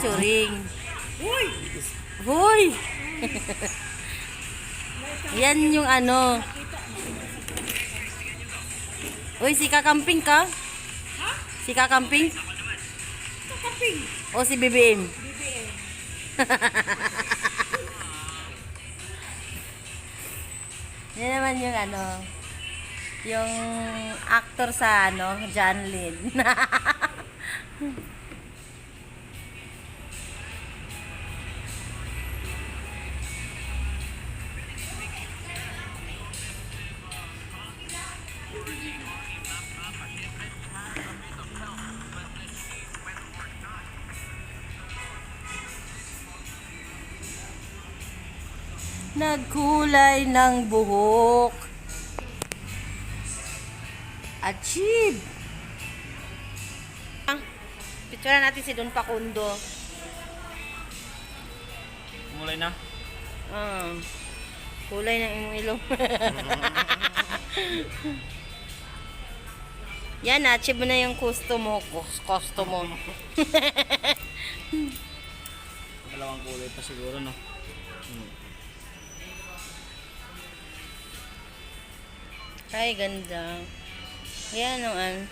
featuring. Uy! Hoy! Yan yung ano. Uy, si Kakamping ka? Ha? Si Kakamping? Kakaping. O si BBM? BBM. Yan naman yung ano. Yung actor sa ano, John Lynn. Nagkulay ng buhok. Achieve. Picturean natin si Don Facundo. Mulai na. Kulay ng imong ilong. Yan, achieve mo na yung customo ko. Customo. Dalawang kulay pa siguro, no? Ay, ganda. Yan ang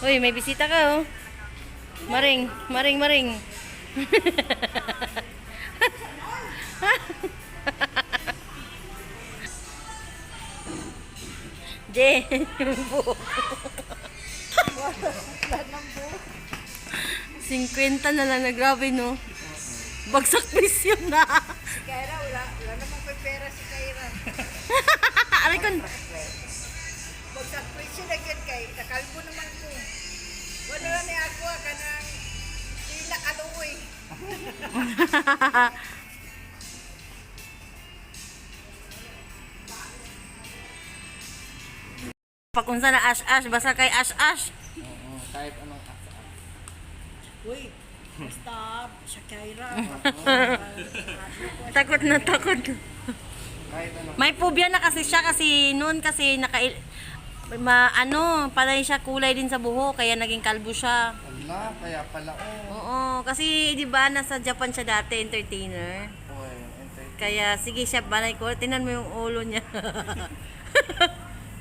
Uy, may bisita ka, oh. Maring, maring, maring. Je, yung buhok. 50 na lang na, grabe, no? Bagsak presyo na. Si Kyra, wala namang may pera si Kyra. Aray ko. Bagsak presyo na yun kay, nakalbo naman ko. Wala na ni ako, kanang tila kaluoy. Pakunsa na ash-ash, basta kay ash-ash. Oo, kahit anong aksa. Uy, basta si Kyra. Takot na takot. Kahit anong May phobia na kasi siya kasi noon kasi palay siya kulay din sa buhok kaya naging kalbo siya. wala, kaya pala, Oo, kasi 'di ba nasa Japan siya dati, entertainer. Kaya sige siya balay ko, tingnan mo yung ulo niya.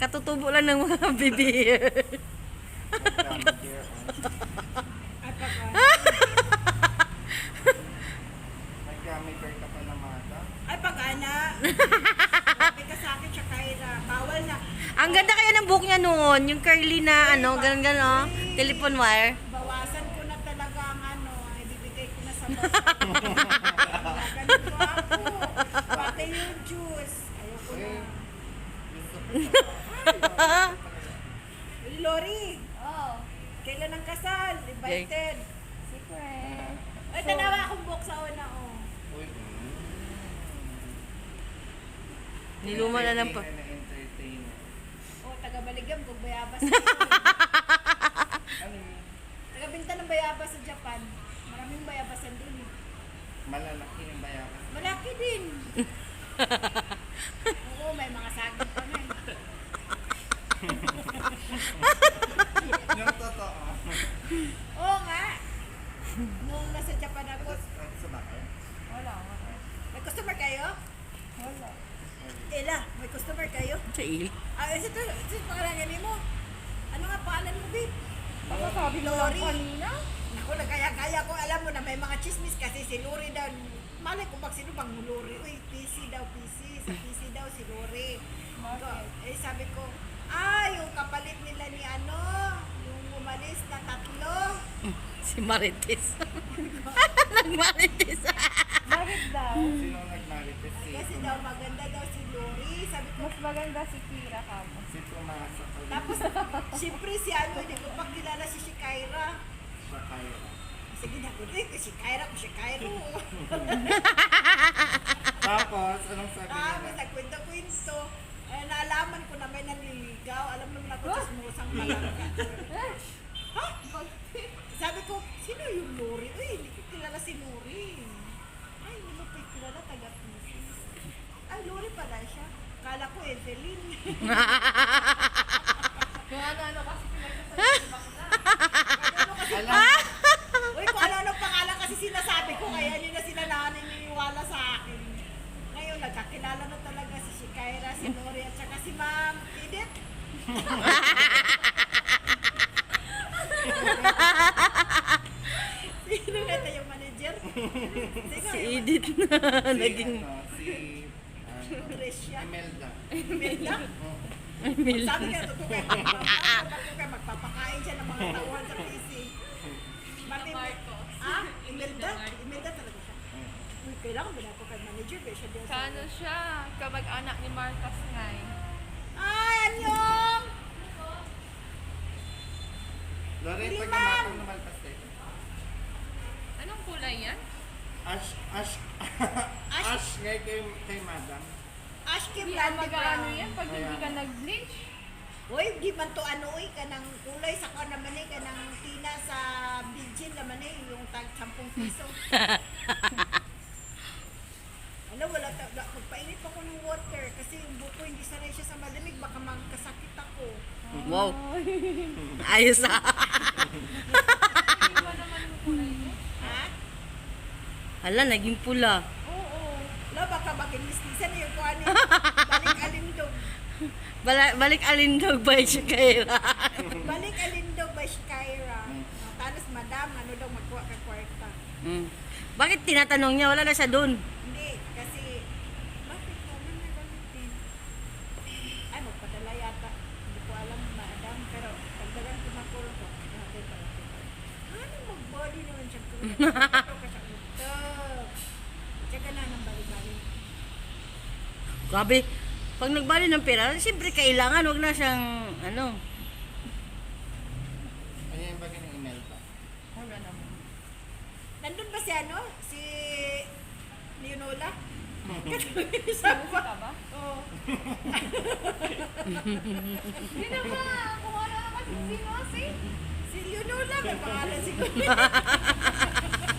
Katutubo lang ng mga bibir. Ay, pagka. Nag-gamiger ka pa na mata. Ay, pag-ana. Sabi ka sa akin siya Kyra. Bawal na. Ang ganda kaya ng buhok niya noon, yung curly na ano, ganun oh, telephone wire. Bawasan ko na talaga ang ano. Ibibigay ko na sa boss. Ganun ko ako. Pati yung juice. Ayoko na. Lori. Oh, Kailan ang kasal? Invited. secret. Ay, tanawa akong book sa una, oh. Niluma na lang pa. Na-entertainer. Oh, taga-Baligam, kung bayabas. Ano yun? Taga-binta ng bayabas sa Japan. Maraming bayabasan dun. Eh. Malalaki yung bayaran. Malaki din. Oo, may mga saging pa nga. Yung totoo. Oo nga. Nung nasa Japan ako, Sa bakit? wala. May customer kayo? Wala. Ela, may customer kayo? Sa il. Ito pangalan mo. Ano nga pangalan mo, babe? Baka sabi ko lang Lori. kanina. Naku, nagkaya-kaya ko. Alam mo na may mga chismis kasi si Lori daw. Malay ko bang sino bang Lori? Uy, PC daw, PC. Sa PC daw si Lori. Bakit? Eh, sabi ko, yung kapalit nila ni ano, yung umalis na 3. Si Marites. Nagmarites. Bakit daw? Sino nag-marites? Kasi daw maganda daw si Lori. Sabi ko, Mas maganda si Kira ka mo. Si Tumasa ko. tapos, siyempre si ano, hindi ko pa kilala si Kyra. Sa kaya. Sige na ko rin, si Kyra ko si Kyra. Tapos, anong sabi Tapos, nila? nagkwento-kwento. Naalaman ko na may naliligaw. Alam naman ako chismosang malangka. Ha? Sabi ko, sino yung Lori? Uy, hindi ko kilala si Lori. Ay, hindi mo pa kilala, taga-PC. Ay, Lori pala siya. Akala ko Evelyn. Kung ano-ano kasi pinagsasabi ko bakla. Ano kasi, Alam, uy, kung ano pangalan kasi sinasabi ko, kaya yun na sila naniniwala sa akin. Ngayon, nagkakilala na talaga si Shikaira, si Lori, at saka si Ma'am Edith. Sino nga yung manager? Sino Si yung Edith na naging Tricia? Imelda. Imelda? Emil. Sabi nga, totoo kayo, magpapakain siya ng mga tauhan sa PC. Ah? Imelda? Imelda talaga siya. Kailangan ba na ako kay manager? Kaya siya din Kano siya? Kamag-anak ni Marcos ngay. Ay, anyong! Lorraine, Hindi, pag ma'am. namatang naman pastel. Anong kulay yan? Ash, Ash? Ash ngay kay madam. Ash Kim Hindi Landy mag-ano Brown. yan pag hindi ka nag-bleach. Uy, di man to ano ka ng kulay sa ka naman ka ng tina sa Bijin naman yung tag 10 piso. Ano, wala magpainit pa ko ng water kasi yung buko hindi sanay siya sa malamig, baka magkasakit ako. Wow. Ayos ah. Iba naman yung kulay mo. Ha? Hala, naging pula. Oo. Wala, baka makinisnisan yung kuha niya. Balik alindog. Balik alindog ba siya kayo? Balik alindog by Shikaira. Tanos, madam, ano daw magkuha ka kwarta. Bakit tinatanong niya? Wala na siya doon. Hindi, kasi, bakit naman na gamitin? Ay, magpadala yata. Hindi ko alam, madam, pero pagdagan ko makulong ko. Ano mag-body naman siya ko? Ito ka siya. Ito. Tsaka na ng bali-bali. Grabe. Pag nagbali ng pera, siyempre kailangan, wag na siyang, ano. Ano yung bagay ng Imelda? Wala naman. Nandun ba si ano? Si Leonola? Sabi ka ba? Oo. Hindi naman. Kung ano naman sino si. Si Leonola, may pangalan siguro.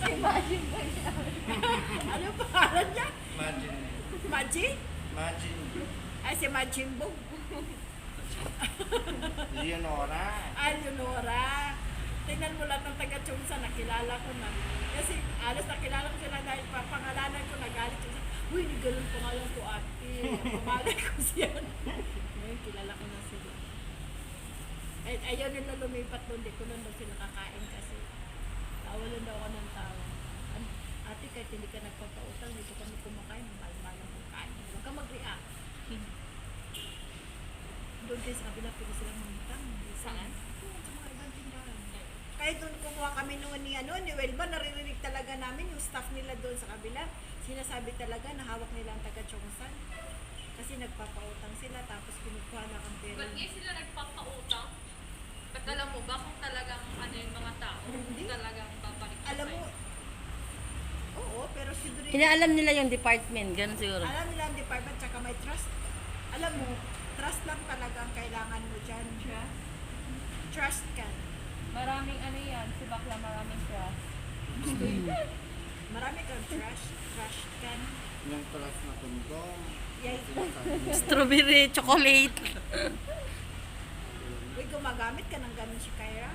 Imagine ba siya? Ano pangalan niya? Imagine. Maji? Imagine. Ay, si Majimbog. Leonora. Ah, Leonora. Tingnan mo lahat ng taga-Chungsa, nakilala ko na. Kasi alas nakilala ko sila dahil papangalanan ko, nagalit ko. Uy, hindi ganun pangalan ko ate. Ang pangalan ko siya. Ngayon, kilala ko na sila. Ay, ayaw nila lumipat doon. Di ko nun daw sila kakain kasi tawalan daw ako ng tao. Ate, kahit hindi ka nagpapautang, dito kami kumakain. Mahal-mahal ang pagkain. Huwag ka mag-react. Doon kayo sa kabila, pwede silang mamutang. Saan? Doon, sa mga ibang tindahan. Kahit doon kumuha kami noon ni Welba, naririnig talaga namin yung staff nila doon sa kabila. Sinasabi talaga na hawak nila ang taga-Chongsan. Kasi nagpapautang sila, tapos kinukuha na ang pera. Ba't ngayon sila nagpapautang? Ba't alam mo ba kung talagang ano yung mga tao? Hindi. Talagang babalik na Alam mo, sa'yo? oo, pero siguro Inaalam nila yung department, ganun siguro. alam nila ang department, tsaka may trust. Alam mo, trust lang talaga ang kailangan mo dyan. Trust ka. Maraming ano yan. Si Bakla maraming trust. Marami kang trust ka. Yung tulas na kondom. Yay. Strawberry chocolate. Uy, gumagamit ka ng ganun si Kyra.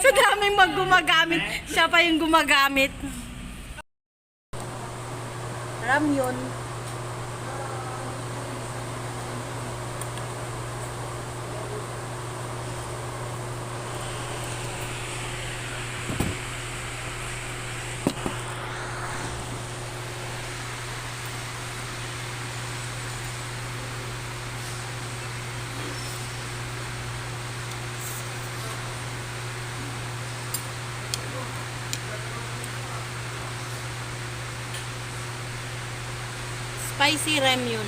Sa daming maggumagamit, siya pa yung gumagamit. Ramyun. Spicy ramyun.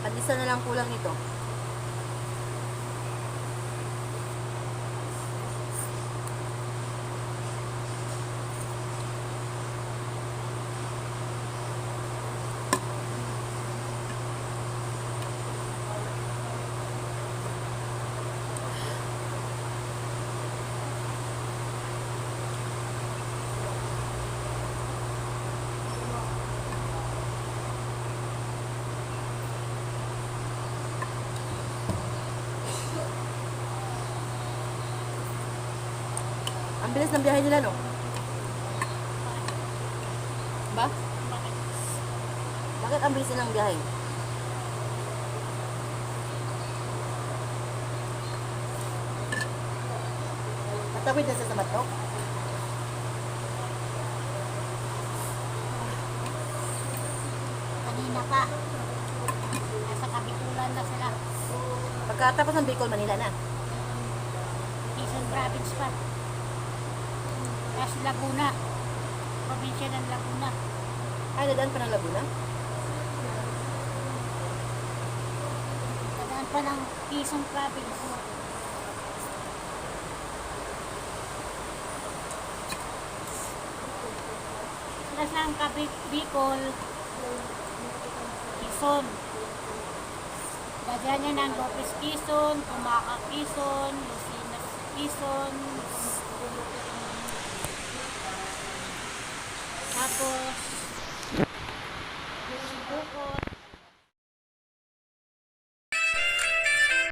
At isa na lang kulang nito. Ang bilis ng biyahe nila, no? Ba? Bakit ang bilis ng biyahe? Matawid na sa Matok? Kanina pa. Nasa Kabikulan na sila. Pagkatapos ng Bicol, Manila na. Quezon Province pa. Tapos Laguna. Probinsya ng Laguna. Ay, dadaan pa ng Laguna? Tadaan pa ng Quezon Province. Tapos ng Bicol, Quezon. Dadaan niya ng Lopez Quezon, Tumaca Quezon, Lucinas Quezon. Tapos